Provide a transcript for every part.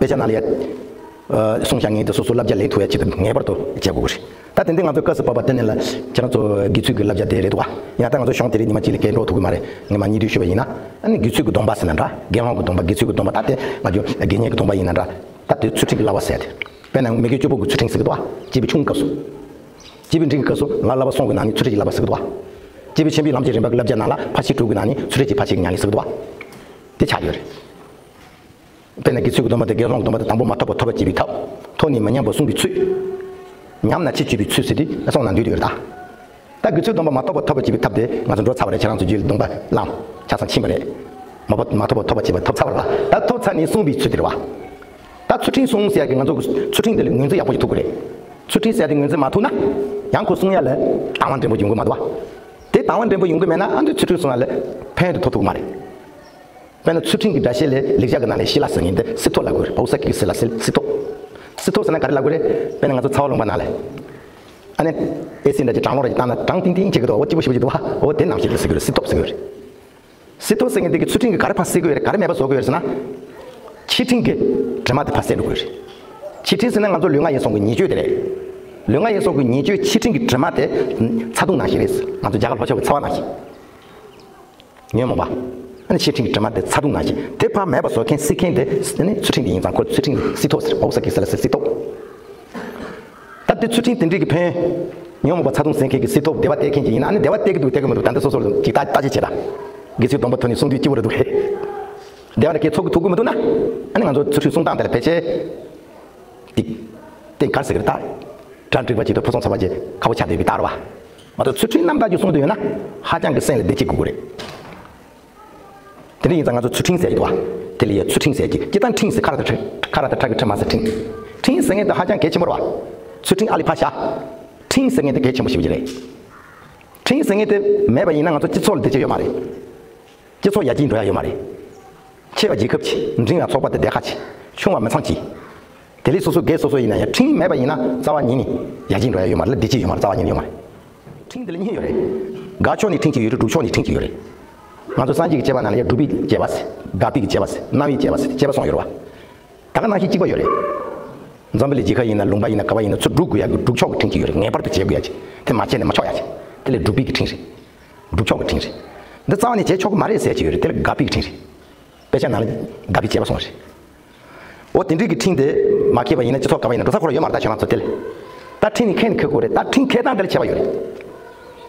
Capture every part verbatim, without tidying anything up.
དཔེ་ཆ་ནང་ལ་ཡ། ཨ། གསུངས་བཞག་ངེས་དེ་སོ་སོ་བསླབ་བྱ་ལེན་ཐུབ་ཡ་ཅིག་ཏུ་ངེས་པར་དུ་བྱེད་དགོས་ཀྱི་རེད། ད་དེ་འདི་ང་ཚོ་སྐབས་སུ་བབ་པ་དེ་ནས་ལ་ཁྱེད་རང་ཚོ་དགེ་ཚུལ་གྱི་བསླབ་བྱ་དེ་རེད་འདུག་བ། ཡང་ད་ང་ཚོ་གཞུང་དེ་རིང་ཉི་མ་གཅིག་ལ་སྐད་འགྲོ་ཐུབ་ཀྱི་མ་རེད། ངས་མ་ཉེ་དུས་ཞུས་པ་ཡིན་ན། ཨ་ནི་དགེ་ཚུལ་གྱི་སྡོམ་པ་ཟེར་ན་འདྲ། དགེ་སློང་གི་སྡོམ་པ། དགེ་ཚུལ་གྱི་སྡོམ་པ། ད་དེ་ང་ཚོ་དགེ་བསྙེན་གྱི་སྡོམ་པ་ཡིན་ན་འདྲ། ད་དེ་ཚུལ་ཁྲིམས་ཀྱི་བསླབ་པ་ཟེར་ཏེ། དཔེར་ན་མི་དགེ་བཅུ་སྤོང་གི་ཚུལ་ཁྲིམས་ཟེར་གི་འདུག་བ། སྐྱེས་བུ་ཆུང་སྐབས་སུ། སྐྱེས་བུ་འབྲིང་གི་སྐབས་སུ་ང་བསླབ་པ་གསུམ་གྱི་ནང་ནས་ཚུལ་ཁྲིམས་ཀྱི་བསླབ་པ་ཟེར་གི་འདུག་བ། སྐྱེས་བུ་ཆེན་པོའི་ལམ་གྱི་རིམ་པ་གྱི་བསླབ་བྱ་ནང་ལ་ཕར་ཕྱིན་དྲུག་གི་ནང་ནས་ཚུལ་ཁྲིམས་ཀྱི་ཕར་ཕྱིན་གྱི་ཉམས་ལེན་ཟེར་གི་འདུག་བ། དེ་ཆགས་ཡོད་རེད། དཔེར་ན་དགེ་ཚུལ་གྱི་སྡོམ་པ་དང་དགེ་སློང་གི་སྡོམ་པ་དེ་དང་པོ་མ་ཐོབ་པ་ཐོབ་པར་བྱེད་པའི་ཐབས། ཐོབ་ནས་མི་ཉམས་པར་བསྲུང་བའི་ཚུལ། ཉམས་ན་ཕྱིར་བཅོས་པའི་ཚུལ་ཟེར་དུས་གསུངས་གནང་འདུག་ཡོད་རེད་ད། ད་དགེ་ཚུལ་སྡོམ་པ་མ་ཐོབ་པ་ཐོབ་པར་བྱེད་པའི་ཐབས་དེ་ང་ཚོ་འགྲོ་ཚར་བ་རེད། ཁྱེད་རང་ཚོ་རྒྱུད་ལ་སྡོམ་པ་བླངས། ཆ་ཚང་ཕྱིན་པ་རེད། མ་ཐོབ་མ་ཐོབ་པ་ཐོབ་པར་བྱེད་པའི་ཐབས་ཚར་བ་རེད་པ། ད་ཐོབ་ཚར་ནས་བསྲུང་བའི་ཚུལ་དེ་རེད་པ། ད་ཚུལ་ཁྲིམས་བསྲུང་ཟེར་ཡག་གི་ང་ཚོ་ཚུལ་ཁྲིམས་དེ་ལ་ངོས་འཛིན་ཡག་པོ་ཞིག་ཐུབ་ཀྱི་རེད། ཚུལ་ཁྲིམས་ཟེར་ཡག་དེ་ངོས་འཛིན་མ་ཐུབ་ན། ཡང་ཁོ་བསྲུང་ཡག་ལ་དང་བ་འདྲེན་པོ་ཡོང་གི་མ་འདུག་པ། དེ་དང་བ་འདྲེན་པོ་ཡོང་གི་མེད་ན་ཨ་འདི་ཚུལ་ཁྲིམས་བསྲུང་ཡག་ལ་ཕན་ཡོན་དེ་ཐོགས་ཐུབ་ཀྱི་མ་རེད། དཔེར་ན་ཚུལ་ཁྲིམས་ཀྱི་སྒྲ་བཤད་ལས་ལེགས་སྦྱར་གྱི་ནང་ལས་ཤི་ལ་ཟེར་མཁན་དེ་སྲིད་ཐོ་ལབ་དགོས་རེད། ཨོ་ས་ཀི་གི་སི་ལ་སི་སྲིད་ཐོ། སྲིད་ཐོ་ཟེར་ན་ག་རེ་ལབ་དགོས་རེད། དཔེར་ན་ང་ཚོ་ཚ་བ་ལུང་པ་ནང་ལ། ཨ་ནི། ཨེ་སི་འདྲ་ཅིག་གྲང་རླུང་འདྲ་ཅིག་བཏང་ན་གྲང་ཏིང་ཏིང་བྱེད་ཀྱི་འདུག་འོ་སྐྱིད་པོ་ཞེ་པོ་ཅིག་འདུག་པ། འོ་དེ་ནང་བཞིན་རེད་ཟེར་གྱི་རེད། སྲིད་ཐོ་ཟེར་གྱི་རེད། སྲིད་ཐོ་ཟེར་མཁན་དེ་གི་ཚུལ་ཁྲིམས་ཀྱི་ག་རེ་ཕར་བསད་དགོས་རེད། ག་རེ་མེད་པ་བཟོ་དགོས་རེད་ཟེར་ན། ཕྱི་ཁྲིམས་ཀྱི་དྲི་མ་དེ་ཕར་བསད་འགྲོ་དགོས་རེད། ཕྱི་ཁྲིམས་ཟེར་ན་ང་ཚོ་ལུས་ངག་ཡིད་གསུམ་གྱི་ཉེས་སྤྱོད་དེ་རེད། ལུས་ངག་ཡིད་གསུམ་གྱི་ཉེས་སྤྱོད་ཕྱི་ཁྲིམས་ཀྱི་དྲི་མ་དེ་ཚ་གདུང་ནང་བཞིན་རེད། ང་ཚོ་རྒྱ་གར་ལྷོ་ཕྱོགས་ཀྱི་ཚ་བ་ནང་བཞིན། ཉོན་མོངས་པ། ཨ་ནི་ཕྱི་ཁྲིམས་ཀྱི་དྲི་མ་དེ་ཚ་གདུང་ནང་བཞིན་དེ་ཕར་མེད་པ་བཟོ་མཁན་སྲིད་མཁན་དེ་ནི་ཚུལ་ཁྲིམས་དེ་ཡིན་ཙང་ཁོ་ཚུལ་ཁྲིམས་སྲིད་ཐོ་ཟེར། ཨོ་ས་ཀི་གི་སི་ལ་སི་སྲིད་ཐོ། ད་དེ་ཚུལ་ཁྲིམས་དེ་འདྲས་ཀྱི་ཕན་ཡོན། ཉོན་མོངས་པ་ཚ་གདུང་སེལ་མཁན་གྱི་སྲིད་ཐོ་བདེ་བ་སྟེར་མཁན་ཅིག་ཡིན་ན། ཨ་ནི་བདེ་བ་སྟེར་གྱི་འདུག་སྟེར་གྱི་མི་འདུག་ད་ལྟ་སོ་སོར་ཅིག་ལྟ་ལྟ་ཅིག་བྱེད་དང་། དགེ་ཚུལ་སྡོམ་པ་ཐོབ་ནས་བསྲུང་དུས་སྐྱིད་པོ་རེད་འདུག་གས། བདེ་བ་ལ་སྐྱེ་ཚོགས་ཀྱི་ཐུག་གི་མི་འདུག་ན། ཨ་ནི་ང་ཚོ་ཚུལ་ཁྲིམས་སྲུང་སྟངས་དེ་ལ་ཕལ་ཆེར། ཏིག་ཏིག་གར་ཟེར་གི་རེད་ད། གྲ་འགྲིག་པ་ཅིག་དང་ཕུན་སུམ་ཚོགས་པ་ཅིག་ཁ་བོ་ཆགས་བསྡད་པའི་རྟགས་རེད་པ། མ་གཏོགས་ཚུལ་ཁྲིམས་རྣམ་དག་ཅིག་སྲུང་དུ་ཡོད་ན། ཧ་ཅང་གི་སེམས་ལ་བདེ་སྐྱིད་དགོས་ཀྱི་རེད། དེ་འདྲ་ཡིན་ཙང་ང་ཚོ་ཚུལ་ཁྲིམས་ཟེར་གྱི་འདུག་བ། དེ་ལ་ཡ་ཚུལ་ཁྲིམས་ཟེར་གྱི། སྤྱིར་བཏང་ཁྲིམས་ཟེར་ཁ་ར་ཏ་ཁྲ་ཁ་ར་ཏ་ཁྲ་གི་ཁྲིམས་མ་ཟེར། ཁྲིམས། ཁྲིམས་ཟེར་མཁན་དེ་ཧ་ཅང་གལ་ཆེན་པོ་རེད་བ། ཚུལ་ཁྲིམས་ཨ་ལི་ཕ་ཤ། ཁྲིམས་ཟེར་མཁན་དེ་གལ་ཆེན་པོ་ཞེ་པོ་ཅིག་རེད། ཁྲིམས་ཟེར་མཁན་དེ་མེད་པ་ཡིན་ན་ང་ཚོ་སྤྱི་ཚོགས་ལ་བདེ་སྐྱིད་ཡོད་མ་རེད། སྤྱི་ཚོགས་ཡར་རྒྱས་འགྲོ་ཡ་ཡོད་མ་རེད། ཆེ་བ་རྒྱལ་ཁབ་ཆེ། འབྲིང་བ་ཚོགས་པ་དང་སྡེ་ཁག་ཆེ། ཆུང་བ་མི་ཚང་ཆེ། དེ་ལས་སོ་སོ་སྒེར་སོ་སོ་ཡིན་ན་ཡང་ཁྲིམས་མེད་པ་ཡིན་ན་རྩ་བ་ཉིད་ནས་ཡར་རྒྱས་འགྲོ་ཡ་ཡོད་མ་རེད། བདེ་སྐྱིད་ཡོད་མ་རེད། རྩ་བ་ཉིད་ནས་ཡོད་མ་རེད། ཁྲིམས་དེ་ལ་གཉིས་ཡོད་རེད། དགག་ཕྱོགས་ནས་ཁྲིམས་གཅིག་ཡོད་རེད། སྒྲུབ་ཕྱོགས་ནས་ཁྲིམས་གཅིག་ཡོད་རེད། ང་ཚོ་སངས་རྒྱས་ཀྱི་བཅས་པ་ནང་ལ་ཡང་སྒྲུབ་པའི་བཅས་པ་ཟེར། དགག་པའི་བཅས་པ་ཟེར། རྣམ་དབྱེའི་བཅས་པ་ཟེར། བཅས་པ་གསུམ་ཡོད་རེད་བ། ད་ག་ནང་བཞིན་གཅིག་པ་ཡོད་རེད། འཛམ་བུ་གླིང་རྒྱལ་ཁབ་ཡིན་ན་ལུང་པ་ཡིན་ན་ག་བ་ཡིན་ན་ཚུར་སྒྲུབ་དགོས་ཡ་གི་སྒྲུབ་ཕྱོགས་ཀྱི་ཁྲིམས་གཅིག་ཡོད་རེད། ངེས་པར་དུ་བྱེད་དགོས་ཡ་གཅིག་དེ་མ་བྱས་ན་མི་ཆོག་ཡ་གཅིག་དེ་ལས་སྒྲུབ་པའི་གི་ཁྲིམས་རེད། སྒྲུབ་ཕྱོགས་ཀྱི་ཁྲིམས་རེད། འདི་རྩ་བ་ནས་བྱེད་ཆོག་གི་མ་རེད་ཟེར་གྱི་ཡོད་རེད། དེ་ལ་དགག་པའི་གི་ཁྲིམས་རེད། དཔེ་ཆ་ནང་ལ་དགག་པའི་བཅས་པ་གསུམ་རེད། འོ་དེ་འདྲའི་གི་ཁྲིམས་དེ་མ་འཁྱེར་བ་ཡིན་ན་སྤྱི་ཚོགས་ག་བ་ཡིན་ན་འགྲོ་ས་ཁོ་རང་ཡོད་མ་རེད། ད་ཁྱོད་རང་ཚོ་དེ་ལ། ད་ཁྲིམས་ནི་འཁྱེར་ནི་འཁྱེར་དགོས་རེད། ད་ཁྲིམས་འཁྱེར་སྟངས་དེ་ལ་ཁྱད་པར་ཡོད་རེད།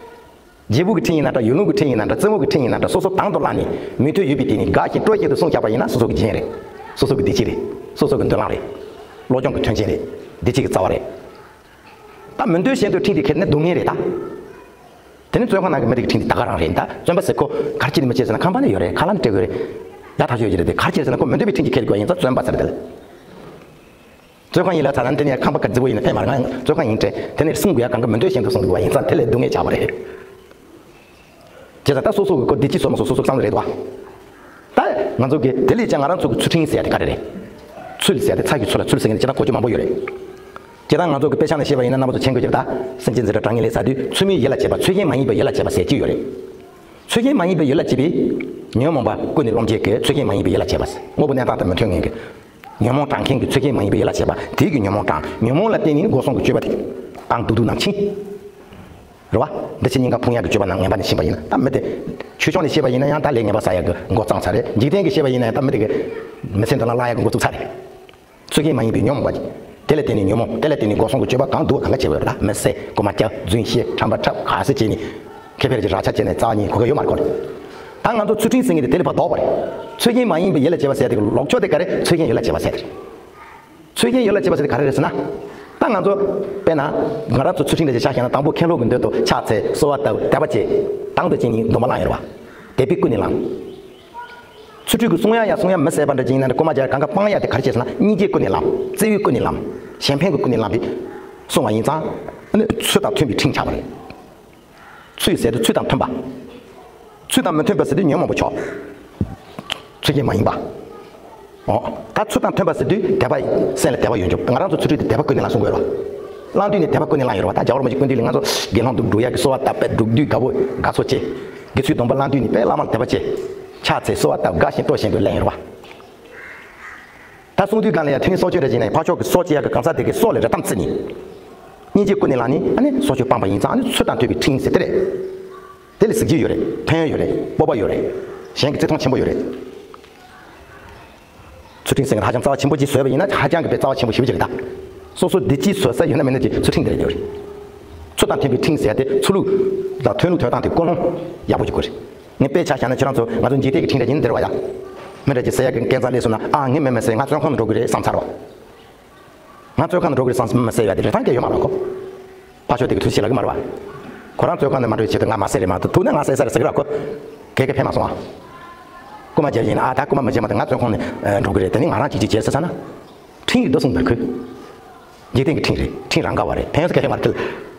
རྒྱལ་པོ་གི་ཁྲིམས་ཡིན་ན་འདྲ། ཡུལ་ལུང་གི་ཁྲིམས་ཡིན་ན་འདྲ། རྩེ་མོ་གི་ཁྲིམས་ཡིན་ན་འདྲ། སོ་སོ་དང་དུ་བླངས་ནས་མོས་མཐུན་ཡོད་པའི་སྟེང་ནས་དགའ་ཞིང་སྤྲོ་བཞིན་དུ་སྲུང་བཞག་པ་ཡིན་ན་སོ་སོ་གི་རྒྱན་རེད། སོ་སོ་གི་བདེ་སྐྱིད་རེད། སོ་སོ་གི་མདུན་ལམ་རེད། བློ་སྦྱོང་གི་མཐུན་རྐྱེན་རེད། བདེ་སྐྱིད་ཀྱི་རྩ་བ་རེད། ད་མི་འདོད་གཞན་འདོད་ཁྲིམས་དེ་འཁྱེར་ན་སྡུག་བསྔལ་རེད་ད། དེ་ནི་བཙོན་ཁང་ནང་གི་མི་དེ་གི་ཁྲིམས་དེ་ད་ག་རང་རེད། ད་བཙོན་པ་ཟེར་ཁོ་ག་རེ་བྱེད་ནི་མི་བྱེད་ཟེར་ན་ཁང་པ་ནས་ཡོད་རེད། ཁ་ལག་ནས་སྤྲད་དགོས་རེད། ཡག་ཐག་ཆོད་ཀྱི་རེད། དེ་ག་རེ་བྱེད་ཟེར་ན་ཁོ་མི་འདོད་པའི་ཁྲིམས་ཀྱིས་འཁྱེར་དགོས་ཡིན་ཙང་བཙོན་པ་ཟེར་དེ་ལ། བཙོན་ཁང་ཡིན་ལ་ཚ་ན་དེ་ནས་ཁང་པ་ག་རྫི་བོ་ཡིན་ན་ཕན་མ་རེད། ང་བཙོན་ཁང་ཡིན་དྲན་དེ་ནས་སྲུང་དགོས་ཡ་གང་ག་མི་འདོད་བཞིན་དུ་སྲུང་དགོས་པ་ཡིན་ཙང་དེ་ལས་སྡུག་བསྔལ་ཆགས་པ་རེད། བྱས་ཙང་ད་སོ་སོ་གི་ཁོ་བདེ་སྐྱིད་བཟོ་མ་བཟོ་སོ་སོ་བསམ་བློ་རེད་དོ། ད་ང་ཚོ་གི་དེ་ལས་ཀྱང་ང་རང་ཚོ་གི་ཚུལ་ཁྲིམས་ཟེར་ཡ་དེ་ག་རེ་རེད། ཚུལ་ཟེར་ཡ་དེ་ཚ་གི་ཚུལ་ལ་ཚུལ་ཟེར་མཁན་དེ་སྤྱིར་བཏང་གོ་རྒྱུ་མང་པོ་ཡོད་རེད། སྤྱིར་བཏང་ང་ཚོ་གི་དཔེ་ཆ་ནས་བཤད་པ་ཡིན་ན་རྣམ་པ་ཚོ་མཁྱེན་དགོས་ཀྱི་རེད་ད། སེམས་ཅན་འཛིན་གྲྭ་དྲང་ངེས་ལས་ཟེར་དུས་ཚུལ་མིན་ཡིད་ལ་བྱེད་པ། ཚུལ་གཞན་མ་ཡིན་པའི་ཡིད་ལ་བྱེད་པ་ཟེར་གྱི་ཡོད་རེད། ཚུལ་གཞན་མ་ཡིན་པའི་ཡིད་ལ་བྱེད་པའི་ཉོན་མོངས་པ་ཀུན་ནས་རློབ་བྱེད་ཀྱི་ཚུལ་གཞན་མ་ཡིན་པའི་ཡིད་ལ་བྱེད་པ། དངོས་པོ་གནས་སྟངས་དང་མི་མཐུན་ངེས་ཀྱི། ཉོན་མོངས་དྲངས་མཁན་གྱི་ཚུལ་གཞན་མ་ཡིན་པའི་ཡིད་ལ་བྱེད་པ། དེའི་གི་ཉོན་མོངས་དྲངས། ཉོན་མོངས་ལ་བརྟེན་ནས་སྒོ་གསུམ་གྱི་སྤྱོད་པ་དེ་གང་སྡུག་སྡུག་ནང་ཕྱིན། རེད་བ། འདི་ཕྱི་གཉིས་ཀ་ཕུང་ཡག་གི་སྤྱོད་པ་ནང་ངན་པ་ནས་ཕྱིན་པ་ཡིན་ན་ད་མི་དེ། ཆོས་ཕྱོགས་ནས་བཤད་པ་ཡིན་ན་ཡང་ད་ལས་ངན་པ་བསགས་ཡག་གི་འགོ་བརྩམས་ཚར་རེད། འཇིག་རྟེན་གྱི་བཤད་པ་ཡིན་ན་ཡང་ད་མི་དེ་གི་མི་ཚེ་འདི་ལ་བརླག་ཡག་གི་འགོ་བཙུགས་ཚར་རེད། ཚུལ་གཞན་མ་ཡིན་པའི་ཉོན་མོངས་པ། དེ་ལ་བརྟེན་ནས་ཉོན་མོངས། དེ་ལ་བརྟེན་ནས་སྒོ་གསུམ་གྱི་སྤྱོད་པ་གང་སྡུག་གང་ག་བྱེད་པ་ཡོད་རེད་ད། མི་བསད། རྐུན་མ་རྐྱབ། རྫུན་བཤད། ཁྲམ་པ་འཁྲབ། ག་ཚོད་བྱས་ནས། ཁེ་ཕན་རེ་ཅིག་རག་ཆ་བྱས་ནས་རྩ་བ་ཉིད་གོ་སྐབས་ཡོད་མ་རེད་ཁོ་ལ། ད་ང་ཚོ་ཚུལ་ཁྲིམས་ཟེར་མཁན་དེ་དེ་ལས་ཕར་ལྡོག་པ་རེད། ཚུལ་གཞན་མ་ཡིན་པའི་ཡིད་ལ་བྱེད་པ་ཟེར་དེ་གི་ལོག་ཕྱོགས་དེ་ག་རེ། ཚུལ་གཞན་ཡིད་ལ་བྱེད་པ་ཟེར་དེ་རེད། ཚུལ་གཞན་ཡིད་ལ་བྱེད་པ་ཟེར་དེ་ག་རེ་རེད་ཟེར་ན། ད་ང་ཚོ་དཔེར་ན་ང་རང་ཚོ་ཚུལ་ཁྲིམས་འདྲ་ཅིག་ཆ་བཞག་ན་དང་པོ་མཁན་སློབ་ཀྱི་མདུན་དུ་ཕྱག་འཚལ། གསོལ་བ་བཏབ། དད་པ་བྱེད། དང་དུ་བྱས་ནས་སྡོམ་པ་བླངས་ཡོད་རེད་བ། དད་པས་ཀུན་ནས་བསླངས། ཚུལ་ཁྲིམས་ཀྱི་སྲུང་ཡ་ཡ་སྲུང་ཡ་མི་བསད་པ་འདྲ་ཅིག་ཡིན་ན་འདྲ། རྐུན་མ་རྒྱག་གང་ག་སྤང་ཡ་དེ་ག་རེ་བྱས་ཟེར་ན་སྙིང་རྗེས་ཀུན་ནས་བསླངས། བརྩེ་བས་ཀུན་ནས་བསླངས། གཞན་ཕན་གྱི་ཀུན་ནས་བསླངས་པས་སྲུང་བ་ཡིན་ཙང་། ཨ་ནི་ཚུལ་དང་མཐུན་པའི་ཁྲིམས་ཆགས་པ་རེད། ཚུལ་ཟེར་དུས་ཚུལ་དང་མཐུན་པ། ཚུལ་དང་མི་མཐུན་པ་ཟེར་དུས་ཉོན་མོངས་པ་ཕྱོགས། ཚུལ་གཞན་མ་ཡིན་པ། འོ། ད་ཚུལ་དང་མཐུན་པ་ཟེར་དུས་དད་པ། སེམས་ལ་དད་པ་ཡོད་འཇོག་ང་རང་ཚོ་ཚུལ་ཁྲིམས་དེ་དད་པ་ཀུན་ནས་བསླངས་གསུང་དགོས་རེད་བ། བསླངས་དུས་ནས་དད་པ་ཀུན་ནས་བསླངས་ཡོད་རེད་བ། ད་རྒྱལ་བ་རིན་པོ་ཆེ་ཀུན་འདུས་ལ་ང་ཚོ་དགེ་སློང་དུ་འགྲོ་ཡག་གི་གསོལ་བ་བཏབ་པས་སྒྲུབ་དུས་དགའ་པོ་དགའ་ཚོར་ཆེ། དགེ་ཚུལ་སྡོམ་པ་བླངས་དུས་ནས་དཔེ་བླ་མར་དད་པ་ཆེ། ཕྱག་འཚལ་གསོལ་བ་བཏབ་དགའ་ཞིང་སྤྲོ་བཞིན་དུ་ལེན་ཡོད་རེད་བ། ད་གསུང་དུས་གང་ལ་ཡང་ཐུན་སྲོག་གཅོད་རེ་བྱས་ནས་ཕར་ཕྱོགས་ཀྱི་སྲོག་གཅོད་ཡག་གི་གང་ཟག་དེ་གི་སྲོག་ལ་རེ་དམ་བརྩི་ནས། སྙིང་རྗེ་ཀུན་ནས་བསླངས་ནས་ཨ་ནི་སྲོག་གཅོད་སྤངས་པ་ཡིན་ཙང་ཨ་ནི་ཚུལ་དང་མཐུན་པའི་ཕྲིན་ཟེར་དེ་རེད། དེ་ལ་གཟི་བརྗིད་ཡོད་རེད། ཕན་ཡོན་ཡོད་རེད། སྤོབས་པ་ཡོད་རེད། གཞན་གྱི་བརྩི་མཐོང་ཆེན་པོ་ཡོད་རེད། ཚུལ་ཁྲིམས་ཟེར་མཁན་ཧ་ཅང་རྩ་བ་ཆེན་པོ་ཅིག་བཟོས་པ་ཡིན་ན་ཧ་ཅང་གི་དཔེ་རྩ་བ་ཆེན་པོ་ཞེ་པོ་ཅིག་རེད་ད། སོ་སོ་བདེ་སྐྱིད་བཟོ་ས་ཡོད་ན་མེད་ན་ཅིག་ཚུལ་ཁྲིམས་འདི་རེད་ཡོད་རེད། ཚུལ་དང་མཐུན་པའི་ཁྲིམས་ཟེར་ཡ་དེ་ཚུལ་ལུགས་དང་མཐུན་ལུགས་ཐོན་སྟངས་དེ་ཀུན་སློང་ཡག་པོ་ཅིག་དགོས་རེད། ངས་དཔེ་ཆ་བཞག་ན་ཁྱེད་རང་ཚོ་ང་ཚོ་འཇིག་རྟེན་གྱི་ཁྲིམས་འདྲ་ཅིག་འདིར་བ་ཡ། མི་འདྲ་ཅིག་ཟེར་ཡ་གི་སྐལ་བཟང་སླེབས་སོང་ན་ཨ་ངས་མེད་མེད་ཟེར་ང་བཙོན་ཁང་དུ་འགྲོ་གི་རེད་བསམ་ཚར་བ། ང་བཙོན་ཁང་དུ་འགྲོ་དགོས་རེད་བསམ་མི་བསད་ཡ་དེ་རེ་ཐང་སྐྱེ་ཡོད་མ་རེད་ཁོ། ཕར་ཕྱོགས་དེ་གི་ཐུགས་རྗེ་ལ་གི་མ་རེད་བ། ཁོ་རང་བཙོན་ཁང་ནས་མ་འགྲོ་བྱེད་དུ་ང་མ་བསད་རེད་མ་གཏོགས་ཐུག་ན་ང་བསད་ས་རེད་ཟེར་གི་ར་ཁོ། གལ་གལ་ཕན་མ་སོང་ཨ། རྐུ་མ་བྱས་ཡིན་ཨ་ད་རྐུ་མ་མ་བྱས་མ་ད་ང་བཙོན་ཁང་ནས་འགྲོ་གི་རེད་དེ་ནི་ང་རང་གཅིག་གཅིག་བྱས་ཟེར་ས་ན། ཁྲིམས་ཀྱི་འདུག་གསུངས་པར་ཁོས། འཇིག་རྟེན་གྱི་ཁྲིམས་རེད་ཁྲིམས་རང་དགའ་བ་རེད་ཕན་ཡོན་གལ་ཡོད་མ་རེད།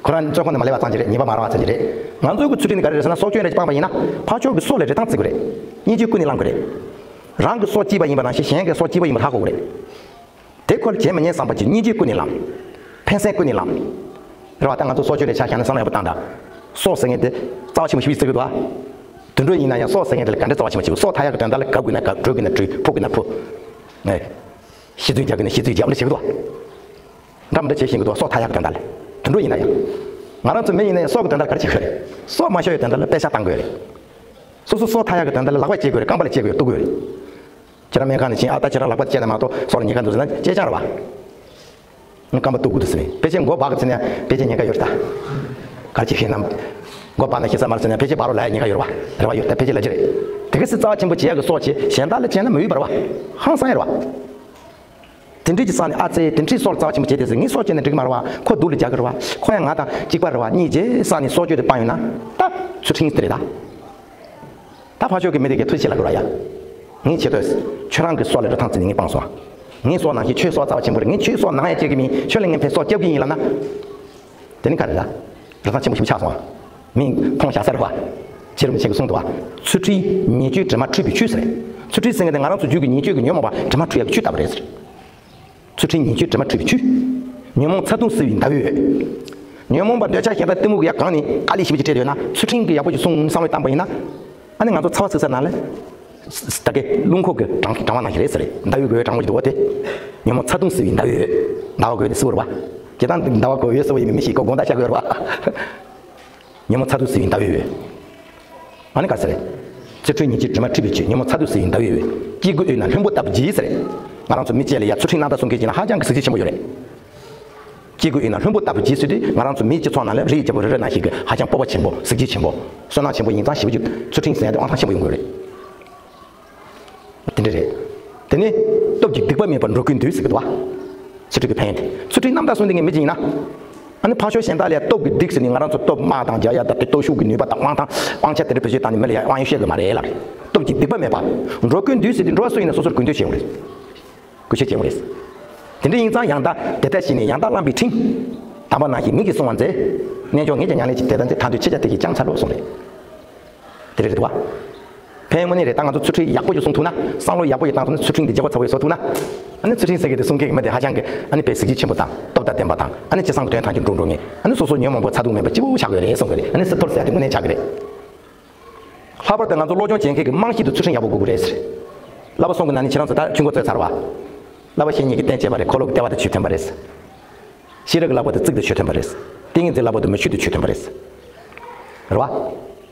ཁོ་རང་བཙོན་ཁང་ནས་མ་སླེབས་པ་ཙམ་གྱིས་རེད་ཉེས་པ་མ་རག་པ་ཙམ་གྱིས་རེད། ང་ཚོའི་གི་ཚུལ་ཁྲིམས་ནི་ག་རེ་རེད་ཟེར་ན་སྲོག་གཅོད་རེ་སྤངས་པ་ཡིན་ན་ཕར་ཕྱོགས་ཀྱི་སྲོག་ལ་རེ་ཐང་བརྩི་དགོས་རེད། སྙིང་རྗེ་ཀུན་ནས་བསླང་དགོས་རེད། རང་གི་སྲོག་གཅོད་པ་ཡིན་པ་ནང་བཞིན་གཞན་གྱི་སྲོག་གཅོད་པ་ཡིན་པ་ཧ་གོ་དགོས་རེད། དེ་ཁོ་ལ་བྱེད་མི་ཉན་བསམ་པ་གྱིས་སྙིང་རྗེ་ཀུན་ནས་བསླངས། ཕན་སེམས་ཀུན་ནས་བསླངས། རེད་བ་ད་ང་ཚོ་སྲོག་གཅོད་རེ་ཆ་བཞག་ན་བསམ་བློ་ཡག་པོ་བཏང་དང་། སྲོག་ཟེར་མཁན་དེ་རྩ་བ་ཆེན་པོ་ཞིག་བརྩི་གི་འདུག་ཨ། དུད་འགྲོ་ཡིན་ན་ཡང་སྲོག་ཟེར་མཁན་དེ་ལ་ག་འདྲ་རྩ་བ་ཆེན་པོ་ཞིག་སྲོག་ཐར་ཡག་གི་དོན་དག་ལ་གབ་དགོས་ན་གབ་བྲོས་དགོས་ན་བྲོས་ཕུ་དགོས་ན་ཕུ། ཨེ། ཤི་ཚུལ་རྒྱག་དགོས་ན་ཤི་ཚུལ་རྒྱག་འོ་འདྲ་བྱེད་ཀྱི་འདུག་འདྲ་མི་འདྲ་བྱེད་བཞིན་གྱི་འདུག་སྲོག་ཐར་ཡག་གི་དོན་དག་ལ། དུད་འགྲོ་ཡིན་ན་ཡང་། ང་རང་ཚོ་མི་ཡིན་ན་ཡང་སྲོག་གི་དོན་དག་ལ་ག་རེ་བྱེད་དགོས་རེད། སྲོག་མ་ཤོར་བའི་དོན་དག་ལ་པད་ཤག་བཏང་དགོས་རེད། སོ་སོ་སྲོག་ཐར་ཡག་གི་དོན་དག་ལ་ལག་པས་བྱེད་དགོས་རེད་རྐང་པ་ལ་བྱེད་དགོས་རེད་གཏུག་དགོས་རེད། ཁྱེད་རང་སྨན་ཁང་ནས་ཕྱིན་ཨ་ད་ཁྱེད་རང་ལག་པ་བཅད་ན་མ་གཏོགས་སྲོག་ལ་ཉེན་ཁ་འདུག་ཟེར་ན་བཅད་རྐྱང་རེད་བ། རྐང་པ་གཏུག་དགོས་འདུག་ཟེར་ནས་ཕལ་ཆེར་མགོ་སྦག་གི་ཟེར་ན་ཕལ་ཆེར་ཉེན་ཁ་ཡོད་རེད་ད། ག་རེ་བྱེད་ཤེས་ན། མགོ་སྦག་ན་ཤེས་ས་མ་རེད་ཟེར་ན་ཕལ་ཆེར་སྦག་རོགས་ལ་ཡ་ཉེན་ཁ་ཡོད་རེད་བ། རེད་བ་ཡོད་ད་ཕལ་ཆེར་ལབ་ཀྱི་རེད། དེ་ག་སྲིད་རྩ་བ་ཆེན་པོ་བྱེད་ཡག་གི་སྲོག་བྱེད་གཞན་དག་ལ་བྱས་ན་མི་འོས་པ་རེད་བ། ཧང་སང་ཡ་རེད་བ། དེ་འདྲས་ཀྱི་ས་ནས་ཨ་ཙེ་དེ་འདྲས་སྲོག་རྩ་བ་ཆེན་པོ་བྱས་དེ་ཟེར་ངའི་སྲོག་བཅད་ན་འགྲིག་གི་མ་རེད་བ་ཁོ་སྡུག་ལ་རྒྱག་གི་རེད་བ་ཁོ་ཡང་ང་དང་གཅིག་པ་རེད་བ་གཉིས་བྱས་ས་ནས་སྲོག་གཅོད་དེ་སྤངས་ཡོད་ན་ད་ཚུལ་ཁྲིམས་དེ་རེད་ད། ད་ཕར་ཕྱོགས་ཀྱི་མི་དེ་གའི་ཐུགས་རྗེ་ཆེ་ལབ་དགོས་ར་ཡ། ངས་བྱེད་འདོད། ཁྱོད་རང་གི་སྲོག་ལ་རེ་ཐང་བརྩིས་ནས་ངས་སྤངས་སོང་ང་། ངའི་སྲོག་ནང་བཞིན་ཁྱོད་སྲོག་རྩ་བ་ཆེན་པོ་རེད་ངས་ཁྱོད་སྲོག་ནང་ཡ་བཅད་ཀྱི་མིན་ཁྱོད་ལ་ངས་ཕན་སྲོག་སྐྱབས་ཀྱི་ཡིན་ལབ་ན། དེ་ནི་ག་རེ་ད། རེ་ཐང་ཆེན་པོ་ཞིག་ཆགས་སོང་ང་། མིང་མཐོང་བཞག་ས་རེད་བ། རྗེ་རིན་པོ་ཆེ་གིས་གསུངས་འདུག་བ། ཚུལ་ཁྲིམས་ཉེས་སྤྱོད་དྲི་མ་འཁྲུད་པའི་ཆུ་ཟེར། ཚུལ་ཁྲིམས་ཟེར་མཁན་དེ་ང་རང་ཚོ་རྒྱུད་ཀྱི་ཉེས་སྤྱོད་ཀྱི་ཉོན་མོངས་པ་དྲི་མ་འཁྲུད་ཡག་གི་ཆུ་ལྟ་བུ་རེད་ཟེར། ཚུལ་ཁྲིམས་ཉེས་སྤྱོད་དྲི་མ་འཁྲུད་པའི་ཆུ། ཉོན་མོངས་ཚ་གདུང་བསིལ་བའི་ཟླ་འོད། ཉོན་མོངས་པ་འདོད་ཆགས་ཞེ་སྡང་གཏི་མུག་གིས་ཡར་གང་ནས་དཀའ་ལས་ཞེ་པོ་ཅིག་སྤྲད་ཡོད་ན་ཚུལ་ཁྲིམས་ཀྱིས་ཡག་པོ་ཞིག་བསྲུང་བསམ་བློ་བཏང་པ་ཡིན་ན། ཨ་ནི་ང་ཚོ་ཚ་བ་བསིལ་ས་ནང་ལ། ད་གའི་རླུང་ཁོག་གི་གྲང་གྲང་བ་ནང་བཞིན་རེད་ཟེར། ཟླ་འོད་གོས་གྲང་མོ་ཞིག་འདུག་བ་དེ། ཉོན་མོངས་ཚ་གདུང་བསིལ་བའི་ཟླ་འོད། ཟླ་བ་གོས་དེ་བསིལ་བོ་རེད་བ། སྤྱིར་བཏང་ཟླ་བ་གོས་འོད་བསིལ་བོ་ཡིན་མིན་མི་ཤེས་ཁོ་དགོང་དག་ཤར་གི་ཡོད་རེད་བ། ཉོན་མོངས་ཚ་གདུང་བསིལ་བའི་ཟླ་འོད་འོད། ཨ་ནི་ག་ཟེར། ཚུལ་ཁྲིམས་ཉེས་སྤྱོད་དྲི་མ་འཁྲུད་པའི་ཆུ་ཉོན་མོངས་ཚ་གདུང་བསིལ་བའི་ཟླ་འོད་འོད། སྐྱེ་དགུའི་དབུས་ན་ལྷུན་པོ་ལྟ་བུ་གྱིས་ཟེར། ང་རང་ཚོ་མི་གཅིག་ལ་ཡ་ཚུལ་ཁྲིམས་རྣམ་དག་སྲུང་མཁན་གྱི་ན་ཧ་ཅང་གི་གཟི་བརྗིད་ཆེན་པོ་ཡོད་རེད། སྐྱེ་དགུའི་དབུས་ན་ལྷུན་པོ་ལྟ་བུ་གྱིས་ཟེར་དུས་ང་རང་ཚོ་མིའི་སྤྱི་ཚོགས་ནང་ལ་རིའི་རྒྱལ་པོ་རི་རབ་ནང་བཞིན་གྱི་ཧ་ཅང་སྤོབས་པ་ཆེན་པོ་གཟི་བརྗིད་ཆེན་པོ་བསོད་ནམས་ཆེན་པོ་ཡིན་ཙང་ཞེ་པོ་ཅིག་ཚུལ་ཁྲིམས་ཟེར་ཡ་དེ་དབང་ཐང་ཆེན་པོ་ཡོང་དགོས་རེད། དེ་འདྲ་རེད། དེ་ནི། སྟོབས་ཀྱིས་སྡིག་པ་མེད་པར་འགྲོ་ཀུན་འདུལ་ཟེར་གི་འདུག་བ། ཚུལ་ཁྲིམས་ཀྱི་ཕན་ཡོན་དེ། ཚུལ་ཁྲིམས་རྣམ་དག་སྲུང་མཁན་གྱི་མི་ཅིག་ཡིན་ན། ཨ་ནི་ཕར་ཕྱོགས་གཞན་དག་ལ་ཡ་སྟོབས་ཀྱིས་སྡིགས་ཟེར་ནས་ང་རང་ཚོ་སྟོབས་དམག་དང་རྒྱག་ཡ་དང་དེ་སྟོབས་ཤུགས་ཀྱི་ནུས་པ་དང་དབང་ཐང་དབང་ཆ་དེ་འདྲ་བེད་སྤྱོད་བཏང་ནས་མི་ལ་ཡ་དབང་ཡོད་བཤད་དགོས་མ་རེད་ལབ་རེད། སྟོབས་ཀྱིས་སྡིག་པ་མེད་པ། འགྲོ་ཀུན་འདུལ་ཟེར་དུས་འགྲོ་བ་སུ་ཡིན་ན་སོ་སོར་ཀུན་འདུལ་བྱེད་དགོས་རེད། ཀུན་སྤྱོད་བྱེད་དགོས་རེད། དེ་འདྲ་ཡིན་ཙང་ཡང་དག་དེ་ལྟར་ཞིག་ནས་ཡང་དག་བླངས་པའི་ཁྲིམས། དམ་པ་ནང་བཞིན་མིག་གིས་བསྲུང་བར་མཛད། རྣལ་འབྱོར་ངེད་ཀྱང་ཉམས་ལེན་གྱི་དེ་ལྟར་མཛད་ཐང་དུ་ཆེ་ཆ་དེ་གིས་ཀྱང་ཚར་ལོ་གསུངས་རེད། དེ་རེད་འདུག་བ། ཕན་དངོས་གནས་རེད་ད་ང་ཚོ་ཚུལ་ཁྲིམས་ཡག་པོ་ཞིག་སྲུང་ཐུབ་ན་བསམ་བློ་ཡག་པོ་ཞིག་བཏང་ཐུབ་ན་ཚུལ་ཁྲིམས་འདི་བརྗེ་བ་ཚ་བོ་ཞིག་བཟོ་ཐུབ་ན། ཨ་ནི་ཚུལ་ཁྲིམས་ཟེར་གི་དེ་སྲུང་མཁན་གྱི་མི་དེ་ཧ་ཅང་གི་ཨ་ནི་དཔེ་གཟི་བརྗིད་ཆེན་པོ་དང་སྟོབས་དང་ལྡན་པ་དང་ཨ་ནི་ཅི་བསམ་གི་དོན་ཐམས་ཅད་འགྲུབ་འགྲོ་ངེས་ཨ་ནི་སོ་སོ་ཉོན་མོངས་པ་ཚ་གདུང་མེད་པ་སྐྱིད་པོ་ཆགས་ཀྱི་རེད་གསུང་གི་རེད་ཨ་ནི་སྲིད་ཐོར་ཟེར་ཡ་དེ་དངོས་གནས་ཆགས་ཀྱི་རེད། ལྷག་པར་དུ་ང་ཚོ་སློབ་སྦྱོང་བྱེད་མཁན་གྱི་རྨང་གཞི་དེ་ཚུལ་ཁྲིམས་ཡག་པོ་དགོས་ཀྱི་རེད་ཟེར། བསླབ་པ་གསུམ་གྱི་ནང་ནས་ཁྱེད་རང་ཚོ་ད་ཆུང་ཀུ་བཙལ་ཚར་བ། བསླབ་པ་བཤེས་གཉེན་གྱི་རྟེན་བྱེད་པ་རེད་ཁོ་ལོ་གི་ལྟེ་བ་དེ་ཆོས་ཐོན་པ་རེད། ཤེས་རབ་ཀྱི་བསླབ་པ་དེ་ཚིག་དང་ཆོས་ཐོན་པ་རེད། ཏིང་ངེ་འཛིན་བསླབ་པ་དེ་མི་ཆོས་དང་ཆོས་ཐོན་པ་རེད། རེད་བ།